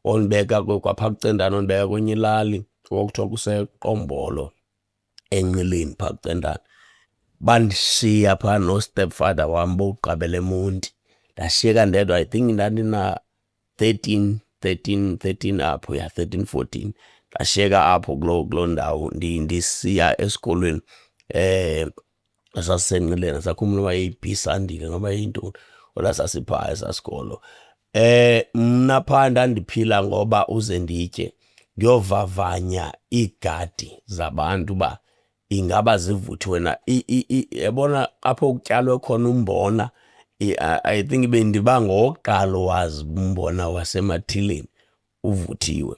Wondibeka kwaphaa kuCentane, wondibeka kwenye ilali kwakuthiwa kuseQombolo, eNqileni phaa kuCentane. Bandishiya phaa no-stepfather wam bokuqabela eMonti. Ndashiyeka ndedwa. I think ndandina 13 apho, ya, 13, 14. Ndashiyeka apho kuloo ndawo ndisiya esikolweni esasiseNqileni. Andisakhumbuli noba yayiyiBhisandile noba yayiyintoni, kodwa sasiphaa esaa sikolo. Mna phaa ndandiphila ngoba uze nditye, ndiyovavanya iigadi zabantu uba ingaba zivuthiwe na. Yabona apho kutyalwe khona umbona, I think bendiba ngowokuqala owazi uba umbona wasemathileni uvuthiwe,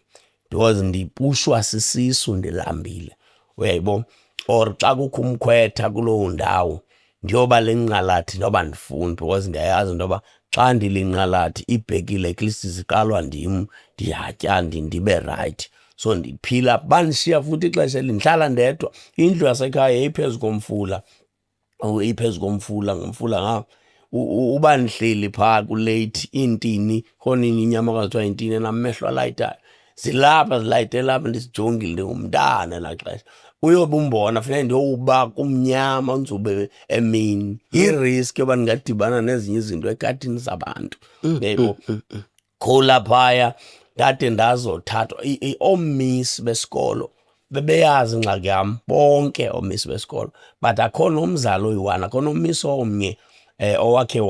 because ndipushwa sisisu, ndilambile, uyayibona. Or xa kukho umkhwetha kuloo ndawo, ndiyoba linqalathi noba andifuni, because ndiyayazi into yoba xa ndilinqalathi iibhekile at least ziqalwa ndim, ndiyatya, ndibe right. So ndiphila, bandishiya futhi ixesha elide, ndihlala ndedwa. Indlu yasekhaya yayiphezu komfula, iphezu komfula, ngumfula ngapha. Uba ndihleli phaa kuleythi, iintini, khona inyamakazi kuthiwa yintini enamehlo alayitayo, zilapha zilayite lapha, ndizijongile, ndingumntana elaa xesha. Uyobe umbona funeka ndiyowuba kumnyama nzube emini. Yi-risk yoba ndingadibana nezinye izinto egadini zabantu, uyayibona. Khula phaya ndade ndazothathwa oomisi besikolo bebeyazi ingxaki yam, bonke oomisi besikolo, but akho nomzali oyi-one, akho nomisi omnye owakhe.